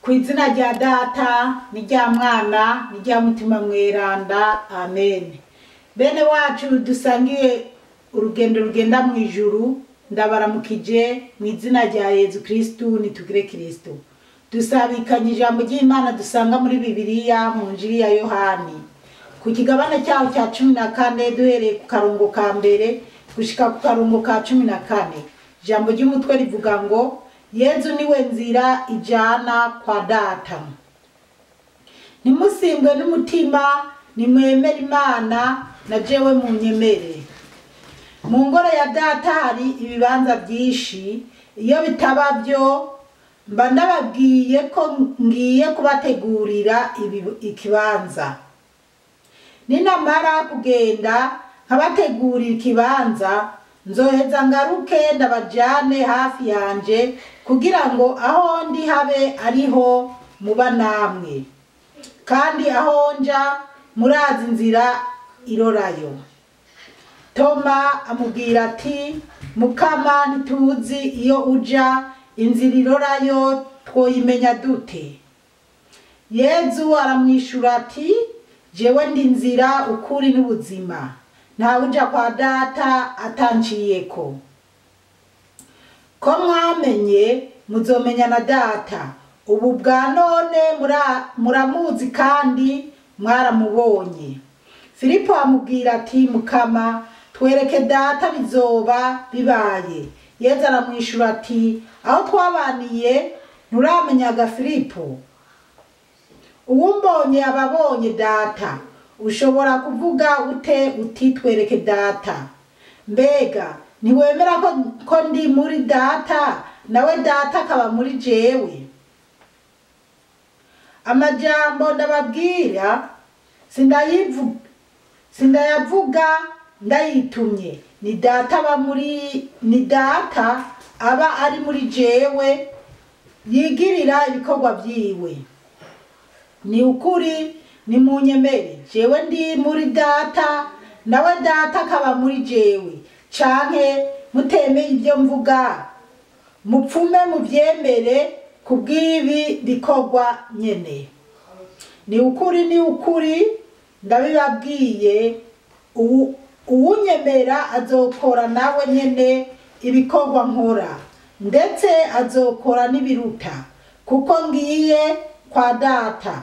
Ku izina rya Data n'irya Mwana n'irya Mutima Mweranda, amen. Bene wacu dusangiye urugendo rugenda mu ijuru, ndabaramukije mu izina rya Yezu Kristu, nitugire Kristu. Dusabikanye ijambo ry'Imana dusanga muri Bibiliya mu Njiri ya Yohani ku kigabane cyaho cya 14, duhereye ku karongo ka mbere gushika ku karongo ka 14. Ijambo ry'umutwe rivuga ngo Yezu niwe nzira ijana kwa Data. Ntimusimbwe n'umutima, nimwemere Imana na jewe munyemere. Mu ngoro ya Data hari ibibanza byinshi, iyo bitaba byo mba ndababwiye ko ngiye kubategurira ikibanza. Ninamara kugenda nkabategurira ikibanza, nzoheza ngaruke ndabajane hafi yanje, kugira ngo aho ndi habe ariho muba namwe, kandi aho nja murazi inzira irorayo. Toma amubwira ati Mukama, ntituzi iyo uja, inzira irorayo twoyimenya dute? Yezu aramwishura ati jewe ndi inzira, ukuri n'ubuzima, ntawuja kwa Data atanciyeko. Ko mwamenye muzomenya na Data, ubu bwa none muramuzi kandi mwaramubonye. Filipo amubwira ati Mukama, twereke Data bizoba bibaye. Yezu aramwishura ati aho twabaniye nturamenyaga Filipo? Uwumbonye ababonye Data. Ushobora kuvuga ute uti twereke Data? Mbega ntiwemera ko ndi muri Data, nawe Data akaba muri jewe? Amajambo ndababwira sindayavuga ndayitumye, ni Data aba muri, ni Data aba ari muri jewe, yigirira ibikorwa vyiwe. Ni ukuri nimunyemere, jewe ndi muri Data, nawe Data akaba muri jewe. Canke mutemeye ibyo mvuga, mupfume muvyemere kubw'ibi bikorwa nyene. Ni ukuri, ni ukuri ndabibabwiye, uwunyemera azokora nawe nyene ibikorwa nkora, ndetse azokora n'ibiruta, kuko ngiye kwa Data.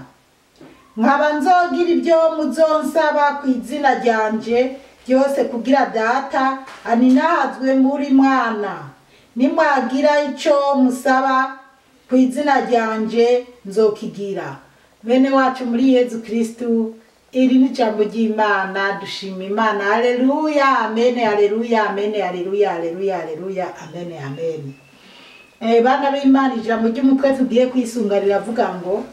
Nkaba nzogira ibyo muzonsaba ku izina ryanje byose, kugira Data aninahazwe muri Mwana. Nimwagira ico musaba ku izina ryanje nzokigira. Bene wacu muri Yezu Kristu, iri ni ijambo ry'Imana, dushima Imana. Haleluya, amen, haleluya, amen, haleluya, haleluya, haleluya, amen, amen. Bana b'Imana, ijambo ry'umutwe tugiye kwisunga riravuga ngo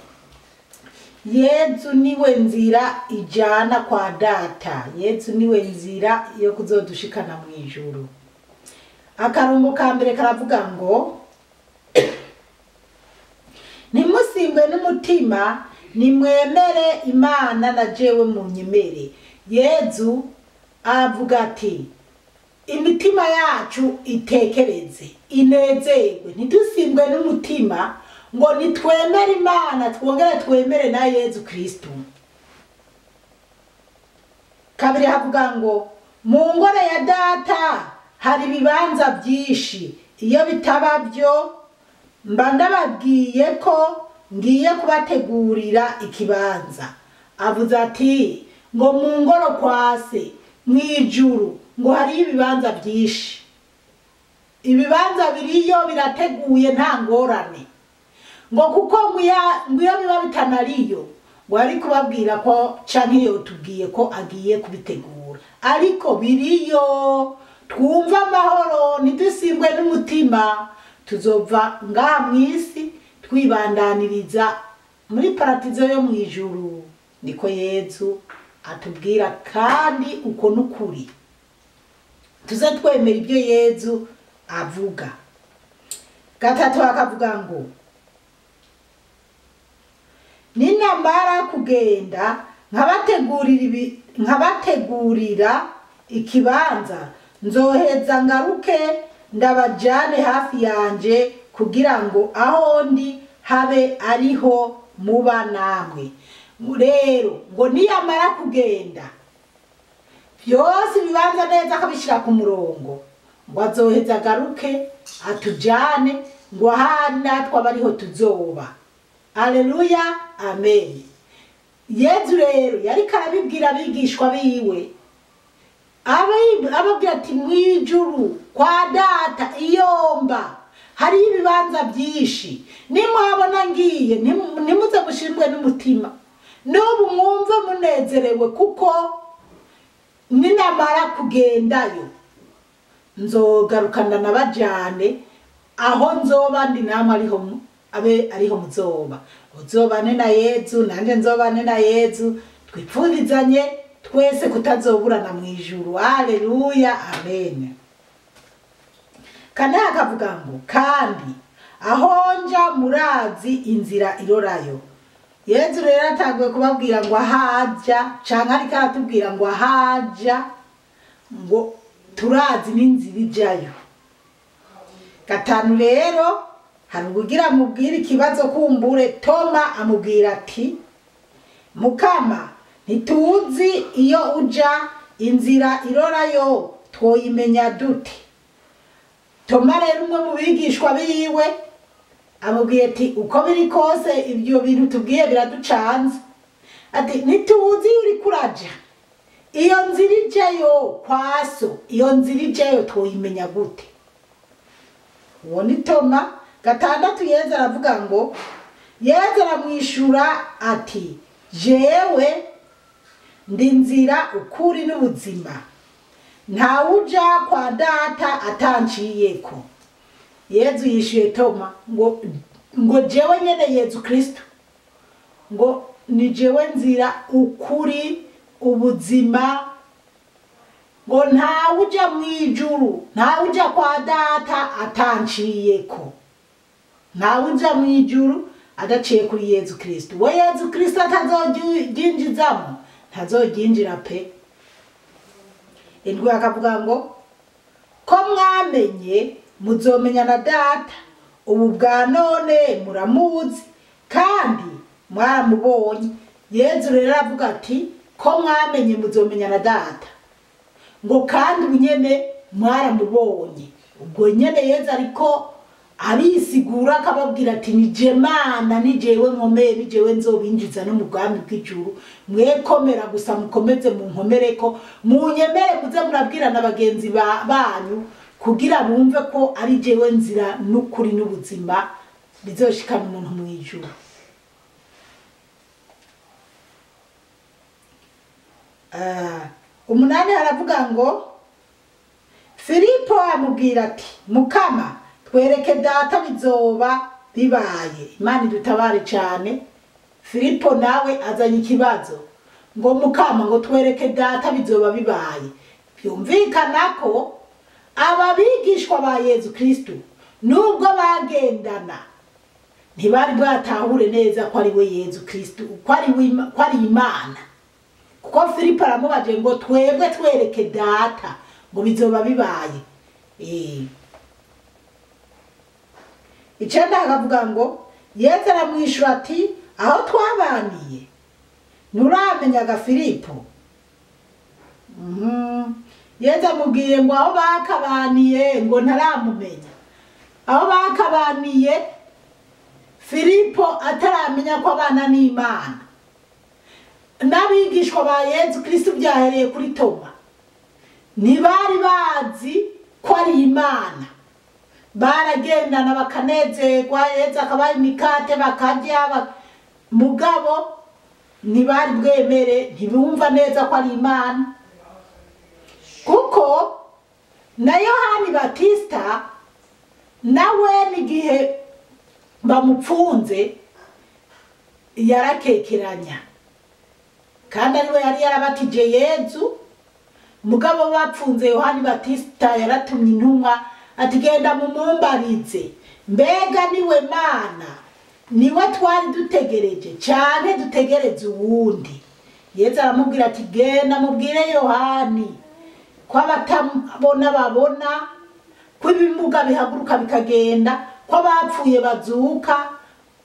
Yezu niwe nzira ijana kwa Data. Yezu niwe nzira yo kuzodushikana mu ijuru. Akarongo ka mbere karavuga ngo ntimusimbwe n'umutima, nimwemere Imana na jewe munyemere. Yezu avuga ati imitima yacu itekereze, inezerwe, ntidusimbwe n'umutima ngo nitwemere Imana twongere twemere na Yezu Kristu. Kabiri havuga ngo mu ngoro ya Data hari ibibanza byinshi, iyo bitaba byo mba ndababwiye ko ngiye kubategurira ikibanza. Avuze ati ngo mu ngoro kwa Se mw'ijuru ngo hari ibibanza byinshi, ibibanza biriyo birateguye nta ngorane, ngo kuko ngo biba bitanariyo ngo ari kubabwira ko canke yotubwiye ko agiye kubitegura, ariko biriyo. Twumva amahoro, ntidusimbwe n'umutima, tuzova ngaha mw'isi twibandaniriza muri paradizo yo mw'ijuru. Niko Yezu atubwira, kandi uko n'ukuri. Tuze twemera ibyo Yezu avuga. Gatatu akavuga ngo ninamara kugenda nkabategurira ikibanza, nzoheza ngaruke ndabajane hafi yanje, kugira ngo aho ndi habe ariho muba namwe. Rero ngo niyamara kugenda byose bibanza neza akabishyira ku murongo, ngo azoheza agaruke atujane, ngo ahari natwe abariho tuzoba. Aleluya, amen. Yezu rero yariko arabibwira abigishwa biwe, ababwira ati mwijuru kwa data iyomba hariyo ibibanza byinshi, nimwabona ngiye ntimuze mushimwe n'umutima, n'ubu mwumve munezerewe, kuko ninamara kugendayo nzogarukana nabajane aho nzoba ndi namwe ariho abe ariho muzoba. Uzobane na Yezu, nanje nzobane na Yezu, twipfurizanye twese kutazoburana mu ijuru. Haleluya, amen. Kane akavuga ngo kandi aho nja murazi inzira irorayo. Yezu rero atanguye kubabwira ngo ahaja, canke ariko aratubwira ngo ahaja, ngo turazi n'inzira ijayo. Gatanu rero hari ubugira mubwira ikibazo kumbure. Toma amubwira ati Mukama, ntituzi iyo uja, inzira irorayo twoyimenya dute? Toma rero umwe mu bigishwa biwe amubwiye ati uko biri kose ibyo bintu tubwiye biraducanze, ati ntituzi uri kuraja, iyo nzira ijayo kwaso, iyo nzira ijayo twoyimenya gute? Uwo ni Toma. Gatandatu Yezu aravuga ngo, Yezu aramwishura ati jewe ndi nzira, ukuri n'ubuzima, ntawuja kwa data atanciyeko. Yezu yishuye Toma ngo jewe nyene Yezu Kristo, ngo ni jewe nzira, ukuri, ubuzima, ngo ntawuja mwijuru, ntawuja kwa data atanciyeko. Ntawuja mwijuru adaciye kuri Yezu Kristo. We Yezu Kristo atazoryinjizamo, ntazoryinjira pe. Indwi akavuga ngo ko mwamenye muzomenya na data, ubu bwa none muramuzi kandi mwaramubonye. Yezu rero aravuga ati ko mwamenye muzomenya na data, ngo kandi ubunyene mwaramubonye. Ubwo nyene Yezu ariko abisigura akababwira ati ni je Mana, ni jewe nkomeye, ni jewe nzobinjiza no mu bwami bw'ijuru, mwekomera gusa mukomeze munkomereko, munyemere muze murabwira na bagenzi banyu kugira bumve ko ari jewe nzira n'ukuri n'ubuzima bizoshikana umuntu mu ijuru. Umunani aravuga ngo Filipo amubwira ati Mukama, twereke data bizoba bibaye. Imana idutabare cyane. Filipo nawe azanye ikibazo ngo Mukama, ngo twereke data bizoba bibaye. Byumvikana ko aba bigishwa ba Yezu Kristo nubwo bagendana ntibari bwatahure neza ko ari we Yezu Kristo, ko ari Imana. Kuko Filipo aramubaje ngo twebwe twereke data ngo bizoba bibaye. Icenda akavuga ngo Yezu aramwishura ati aho twabaniye nturamenyaga Filipo? Yezu amubwiye ngo aho bakabaniye ngo ntaramumenya. Aho bakabaniye Filipo ataramenya ko abana n'Imana. N'abigishwa ba Yezu Kristo byahereye kuri Toma ntibari bazi ko ari Imana. Baragendana bakanezerwa, Yezu akabaha imikate bakarya, mugabo ntibari bwemere, ntibumva neza ko ari Imana. Kuko na Yohani Batista nawe n'igihe bamupfunze yarakekeranya, kandi ariwe yari yarabatije Yezu. Mugabo bapfunze Yohani Batista yaratumye intumwa ati genda mumumbarize, mbega niwe Mana, niwe twari dutegereje cyane dutegereze uwundi? Yezu aramubwira ati genda mubwire Yohani ko abatabona babona, ko ibimuga bihaguruka bikagenda, ko abapfuye bazuka,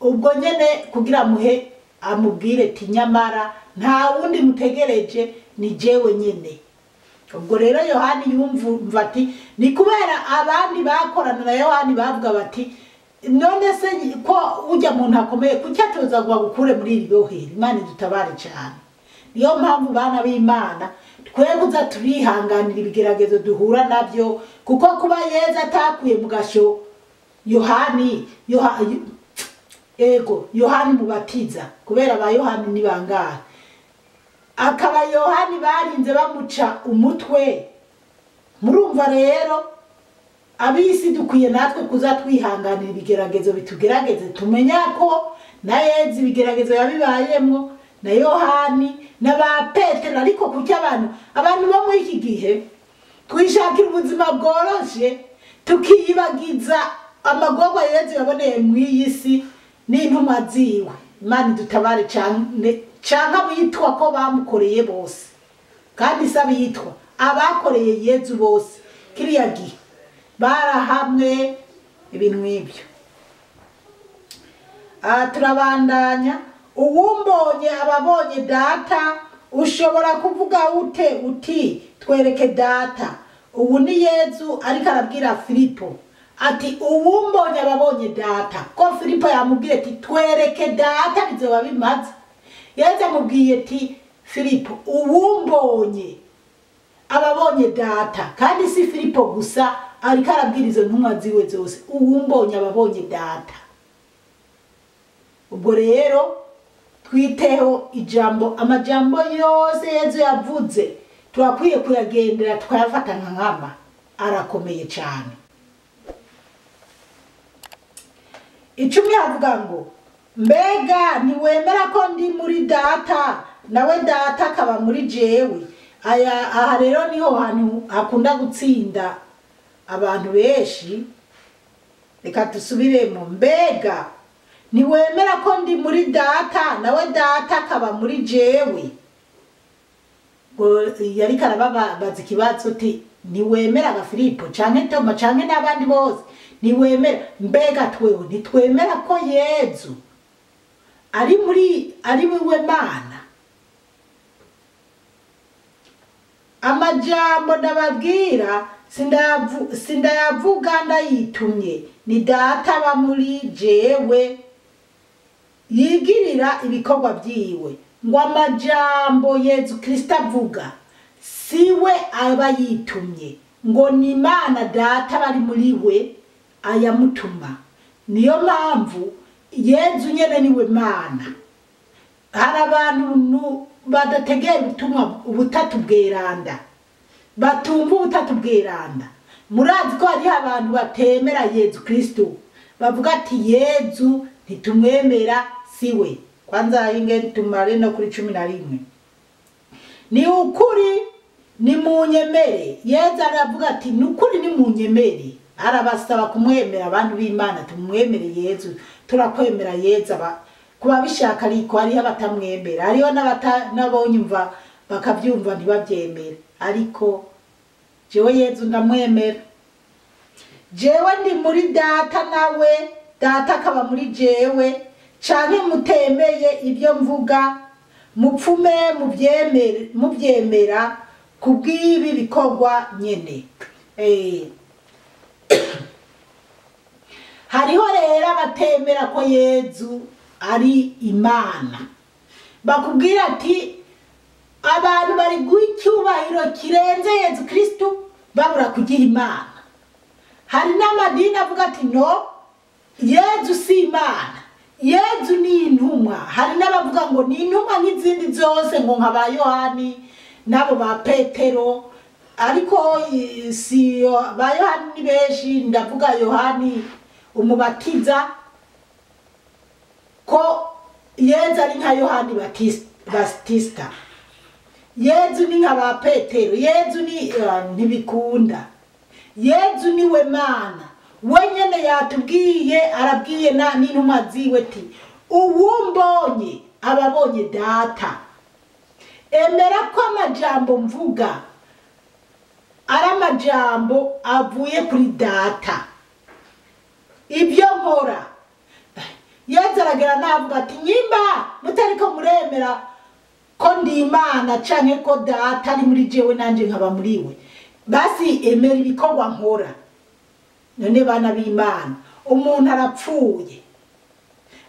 Ubwo nyene kugira muhe amubwire ati nyamara nta wundi mutegereje, ni jewe nyene. Ubwo rero Yohani yumva ati ni kubera abandi bakorana na Yohani bavuga bati none se ko ujya muntu akomeye, kuki atoza ngo agukure muri iri bohero? Imana idutabare cyane. Niyo mpamvu bana b'Imana twebwe turihanganira ibigeragezo duhura nabyo, kuko kuba Yezu atakuye mu gasho Yohani, ego Yohani mubatiza, kubera ba Yohani ni bangahe, akaba Yohani barinze bamuca umutwe. Murumva rero abisi dukwiye natwe kuza twihanganira ibigeragezo bitugerageze, tumenya ko na Yezu ibigeragezo yabibayemwo, na Yohani na ba Petero. Ariko kuki abantu bo muri iki gihe twishakira ubuzima bworoshe, tukiyibagiza amagorwa Yezu yaboneye mu iyi si n'intumwa ziwe? Imana idutabare cyane, canke abitwa ko bamukoreye bose, kandi si abitwa, abakoreye Yezu bose kiriya gihe barahamwe ibintu nk'ibyo. Turabandanya. Uwumbonye ababonye data, ushobora kuvuga ute uti twereke data? Ubu ni Yezu ariko arabwira Filipo ati uwumbonye ababonye data. Ko Filipo yamubwiye ati twereke data bizoba bimaze. Yezu amubwiye ati Filipo, uwumbonye ababonye data. Kandi si Filipo gusa, ariko arabwira izo ntumwa ziwe zose, uwumbonye ababonye data. Ubwo rero twiteho ijambo, amajambo yose Yezu yavuze turakwiye kuyagendera, tukayafata nka nkama, arakomeye cyane. 10 havuga ngo mbega ntiwemera ko ndi muri data, nawe data akaba muri jewe? Aya aha rero niho hantu hakunda gutsinda abantu benshi. Reka dusubiremo. Mbega ntiwemera ko ndi muri data, nawe data akaba muri jewe? Yari karababaza ikibazo uti ntiwemera ga Filipo canke Toma canke n'abandi bose, ntiwemera? Mbega twewe ntitwemera ko Yezu ari muri, ari we Mana? Amajambo ndababwira sindayavuga ndayitumye, ni data aba muri jewe yigirira ibikorwa byiwe. Ngo amajambo Yezu Kristo avuga siwe aba yitumye, ngo ni Imana data bari muri we ayamutuma. Niyo mpamvu Yezu nyene niwe Mana. Hari abantu badategera ubutumwa ubutatu bweranda, batumva ubutatu bweranda. Murazi ko hariho abantu batemera Yezu Kristo, bavuga ati Yezu ntitumwemera siwe. Kwanza inge tumare no kuri 11. Ni ukuri nimunyemere. Yezu aravuga ati ni ukuri nimunyemere. Arabasaba kumwemera. Abantu b'Imana tumwemere Yezu, turakwemera Yezu. Kuba bishaka ariko hariho abatamwemera, hariho n'abonyumva bakabyumva ntibabyemere, ariko jewe Yezu ndamwemera. Jewe ndi muri data, nawe data akaba muri jewe. Canke mutemeye ibyo mvuga, mupfume mubyemera kubw'ibi bikorwa nyene. Hariho rero abatemera ko Yezu ari Imana, bakubwira ati abantu bari guha icyubahiro kirenze Yezu Kristo, babura kugiha Imana. Hari n'amadini avuga ati no, Yezu si Imana, Yezu ni intumwa. Hari n'abavuga ngo ni intumwa nk'izindi zose, ngo nka ba Yohani n'abo ba Petero, ariko si ba Yohani ni benshi. Ndavuga Yohani umubatiza, ko Yezu ari nka Yohani Batista, Yezu ni nka ba Petero, Yezu ni ntibikunda. Yezu niwe Mana wenyene yatubwiye, arabwiye n'intumwa ziwe ati uwumbonye ababonye data. Emera ko amajambo mvuga ari amajambo avuye kuri data. Ibyo nkora Yezu Yezu aragera navuga ati nyimba mutariko muremera ko ndi Imana canke ko Data ari muri jewe nanje nkaba muri we, basi emera ibikorwa nkora. None bana b'Imana, umuntu arapfuye,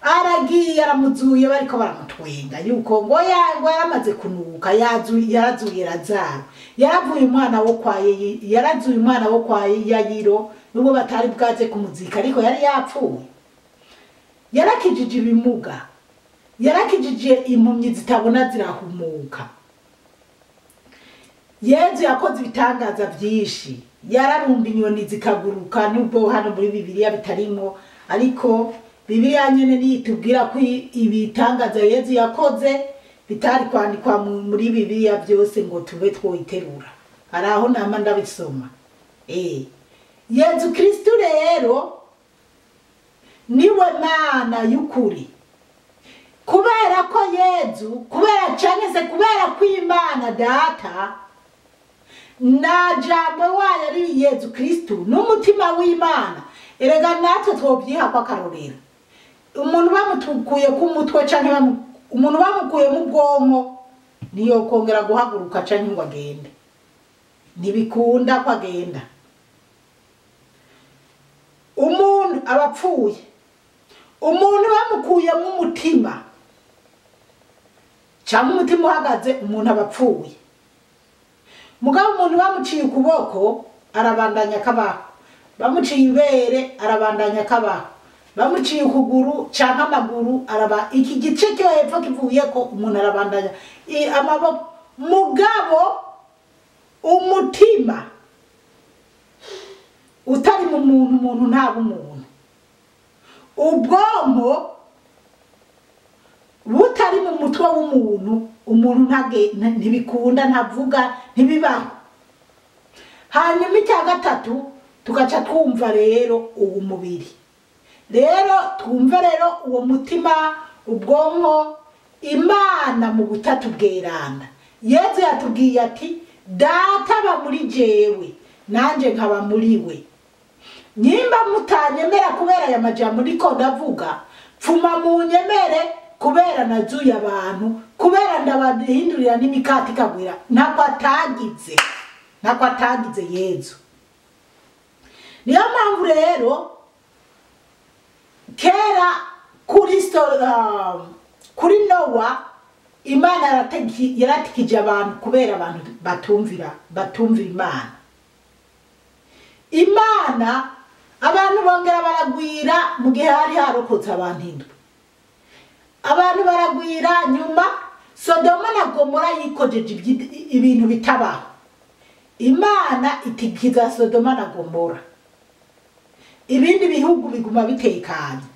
aragiye, aramuzuye, bariko baramutwenga yuko ngo ngo yaramaze kunuka, yarazuye Lazaro, yaravuye umwana wo kwa yarazuye umwana wo kwa Yayiro, nubwo batari bwaze kumuzika ariko yari yapfuye. Yarakijije ibimuga, yarakijije impumyi zitabona zirahumuka. Yezu yakoze ibitangaza byinshi, yararumba inyoni zikaguruka, nubwo hano muri Bibiliya bitarimo, ariko Bibiliya nyene nitubwira ko ibitangaza Yezu yakoze bitari kwandikwa muri Bibiliya byose ngo tube twoyiterura. Hari aho nama ndabisoma. Yezu Kristu rero niwe Mana y'ukuri. Kubera ko Yezu, kubera canke se kubera ko Imana Data na jambo wayo ari Yezu Kristu n'umutima w'Imana, erega natwe twobyiha kwa karorero. Umuntu bamutukuye ku mutwe canke umuntu bamukuye mu bwonko niyo kongera guhaguruka canke ngo agende, ntibikunda ko agenda. Umuntu abapfuye, umuntu bamukuye mu mutima cyangwa umutima uhagaze, umuntu abapfuye. Mugabo umuntu bamuciye ukuboko arabandanya kabaho, bamuciye ibere arabandanya kabaho, bamuciye ukuguru cyangwa amaguru araba, iki gice cyo hepfo kivuye ko umuntu arabandanya amaboko. Mugabo umutima utari mu muntu, umuntu ntaba umuntu. Ubwonko butari mu mutwe w'umuntu, umuntu ntibikunda, ntavuga, ntibibaho. Hanyuma icya gatatu tugaca twumva rero uwo mubiri, rero twumve rero uwo mutima, ubwonko, Imana mu butatu bweranda. Yezu yatubwiye ati Data aba muri jewe nanje nkaba muri we. Nyimba mutanyemera kubera aya majambo ndiko ndavuga, pfuma munyemere kubera nazuye abantu, kubera ndabahindurira n'imikati ikagwira. Ntako atagize, ntako atagize Yezu. Niyo mpamvu rero kera kuri Nowa Imana yaratikije abantu kubera abantu batumvira Imana. Imana abantu bongera baragwira mu gihe hari harokotse abantu indwi. Abantu baragwira, nyuma Sodoma na Gomora yikojeje ibintu bitabaho. Imana itikiza Sodoma na Gomora, ibindi bihugu biguma bitekanye.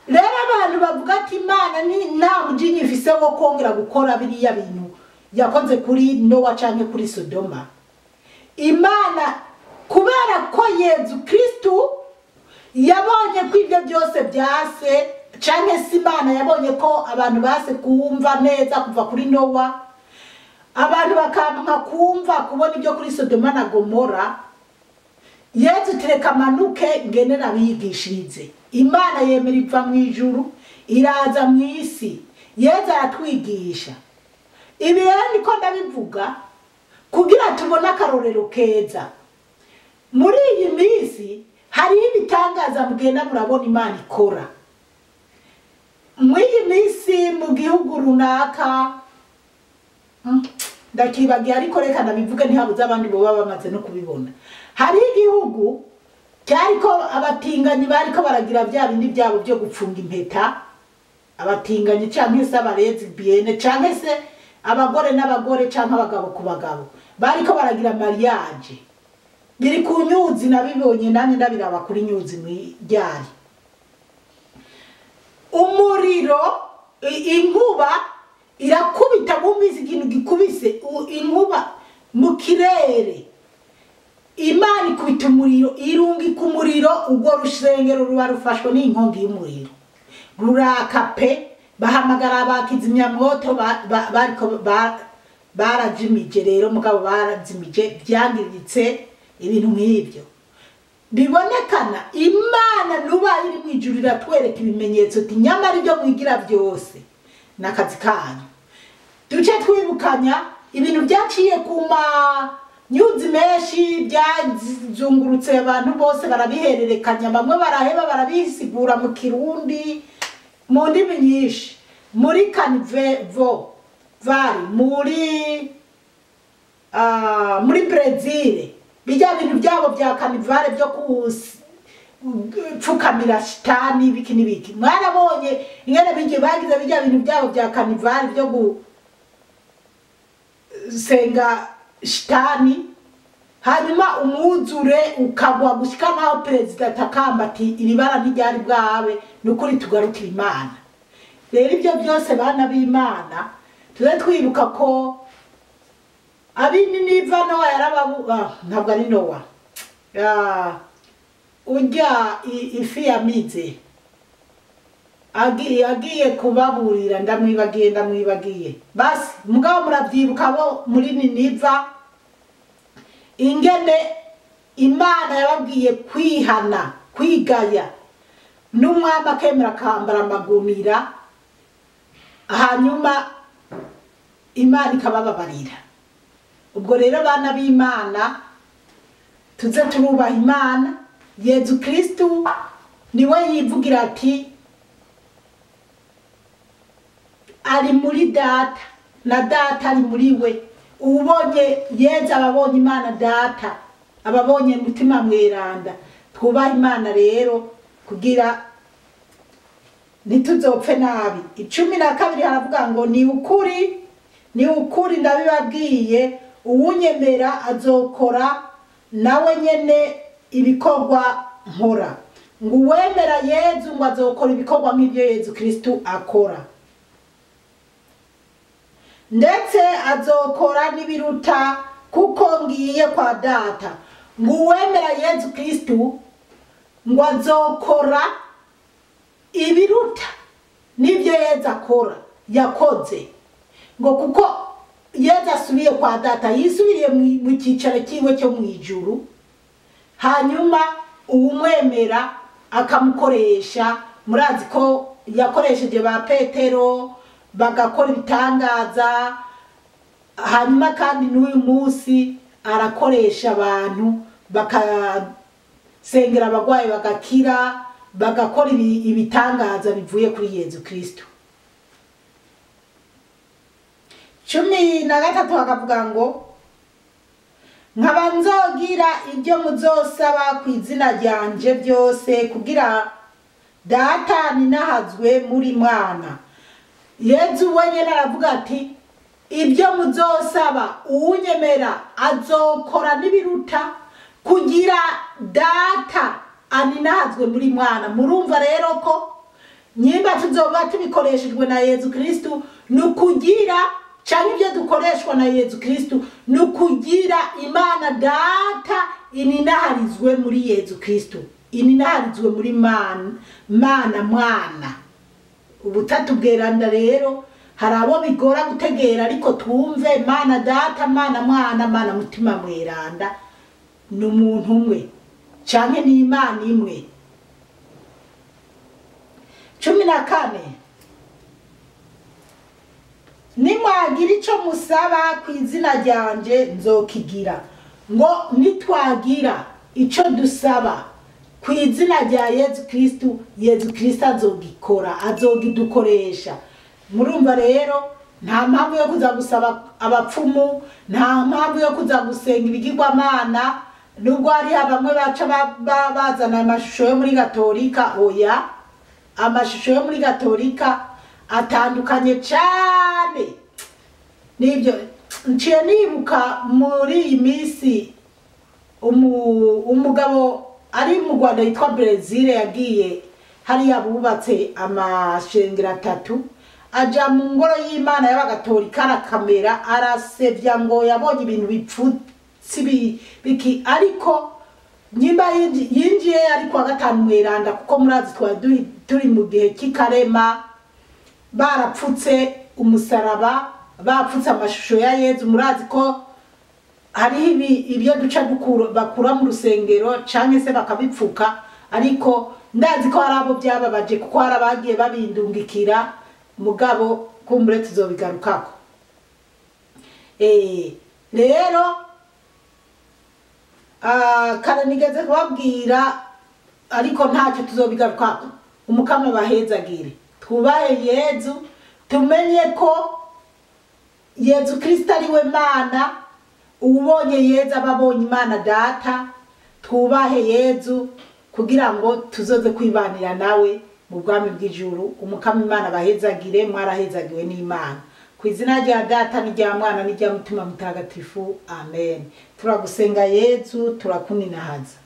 Rero abantu bavuga ati Imana ni nta mujinyi ifise wo kongera gukora biriya bintu yakoze kuri Nowa canke kuri Sodoma. Imana kubera ko Yezu Kristu yabonye ko ibyo byose byase, canke se Imana yabonye ko abantu base kumva neza kuva kuri Nowa, abantu bakampa kumva kubona ibyo kuri Sodoma na Gomora, Yezu tereka manuke ngenera bigishirize. Imana yemera iva mu ijuru iraza mu isi, Yezu aratwigisha. Ibi rero niko ndabivuga kugira tubone akarorero keza. Muri iyi minsi hariho ibitangaza mugenda murabona Imana ikora. Muri iyi minsi mu gihugu runaka, ndakibagiye ariko reka ndabivuge ntihabuze abandi boba bamaze no kubibona. Hari igihugu cyariko abatinganyi bariko baragira bya bindi byabo byo gupfunga impeta, abatinganyi canke se abalesbienne canke se abagore n'abagore canke abagabo ku bagabo, bariko baragira mariage. Biri ku nyuzi, nabibonye nanye ndabiraba kuri nyuzi mwijyari. Umuriro, inkuba irakubita, bumvise ikintu gikubise inkuba mu kirere. Imana ikubita umuriro, irungika umuriro, urwo rusengero ruba rufashwe n'inkongi y'umuriro, ruraka pe. Bahamagara abakizimyamwoto, bariko barajimije rero, mugabo barazimije byangiritse ibintu nk'ibyo. Bibonekana Imana nuba iri mu ijuru iratwereka ibimenyetso ati nyamara ibyo mwigira byose nakazi kanyu. Duce twibukanya ibintu byaciye ku manyuzi menshi, byazungurutse abantu bose barabihererekanya, bamwe baraheba barabisigura mu Kirundi, mu ndimi nyinshi, muri Kanivo vari muri Brezil, bijya bintu byabo bya kanivale byo kupfukamira shitani biki n'ibiki. Mwarabonye ingene bijye bagize bijya bintu byabo bya kanivale byo gusenga shitani, hanyuma umwuzure ukagwa gushika naho perezida atakamba ati iri bara ntiryari bwawe, nukuri tugarukira Imana. Rero ibyo byose bana b'Imana tuze twibuka ko ab'Ininiva Nowa yarababu, ntabwo ari Nowa, urya ifi yamize agiye kubaburira, ndamwibagiye basi. Mugabo murabyibuka bo muri Niniva ingene Imana yababwiye kwihana, kwigaya, n'umwami akemera akambara amagunira, hanyuma Imana ikabababarira. Ubwo rero bana b'Imana tuze turubaha Imana. Yezu Kristu niwe yivugira ati ari muri data na data ari muri we. Ubonye Yezu ababonye Imana data, ababonye mutima mweranda. Twubaha Imana rero kugira ntituzopfe nabi. 12 haravuga ngo ni ukuri, ni ukuri ndabibabwiye, uwunyemera azokora nawe nyene ibikorwa nkora. Ngo uwemera Yezu ngo azokora ibikorwa nk'ibyo Yezu Kristu akora, ndetse azokora n'ibiruta kuko ngiye kwa data. Ngo uwemera Yezu Kristu ngo azokora ibiruta n'ibyo Yezu akora yakoze, ngo kuko Yezu asubiye kwa data, yisubiriye mu cyicaro cyiwe cyo mu ijuru, hanyuma uwumwemera akamukoresha. Murazi ko yakoresheje ba Petero bagakora ibitangaza, hanyuma kandi n'uyu munsi arakoresha abantu bakasengera abagwayi bagakira, bagakora ibitangaza bivuye kuri Yezu Kristo. 13 hakavuga ngo nkaba nzogira ibyo muzosaba ku izina ryanje byose kugira data ninahazwe muri mwana. Yezu wenyine aravuga ati ibyo muzosaba uwunyemera azokora n'ibiruta kugira data aninahazwe muri mwana. Murumva rero ko nyimba tuzoba tubikoreshejwe na Yezu Kristu, nukugira cyangwa ibyo dukoreshwa na Yezu Kristu nukugira Imana data ininaharizwe muri Yezu Kristu, ininaharizwe muri mana mwana. Ubutatu bweranda rero hari abo bigora gutegera, ariko twumve Mana data, Mana mwana, Mana mutima mweranda ni umuntu umwe canke ni Imana imwe. 14 nimwagira ico musaba ku izina ryanje nzokigira. Ngo nitwagira ico dusaba ku izina rya Yezu Kristu, Yezu Kristu azogikora, azogidukoresha. Murumva rero nta mpamvu yo kuza gusaba abapfumu, nta mpamvu yo kuza gusenga ibigirwamana, nubwo hari bamwe baca bazana amashusho yo muri Gatolika. Oya, amashusho yo muri Gatolika atandukanye cyane nibyo. Nciye nibuka muri iyi minsi umugabo ari mu Rwanda yitwa Brezil yagiye hariya bubatse amashengero 3, aja mu ngoro y'Imana y'abagatolika arakamera, arasevya ngo yabonye ibintu bipfutse biki, ariko nyimba yinjiye ariko wa 5 mweranda, kuko murazi twari turi mu gihe cy'ikarema, barapfutse umusaraba, bapfutse amashusho ya Yezu. Murazi ko Hariho ibyo duca bakura mu rusengero canke se bakabipfuka, ariko ndazi ko hari abo byababaje, kuko hari abagiye babindungikira, mugabo kumbure tuzobigarukako. Rero kare nigeze kubabwira, ariko ntacyo, tuzobigarukako. Umukama bahezagire. Twubahe Yezu, tumenye ko Yezu Kristo ari we Mana. Uwubonye Yezu aba abonye Imana Data. Twubahe Yezu kugira ngo tuzoze kwibanira nawe mu bwami bw'ijuru. Umukama Imana bahezagire. Mwarahezagiwe n'Imana. Ku izina rya Data n'irya Mwana n'irya Mutima Mutagatifu, amen. Turagusenga Yezu, turakuninahaza.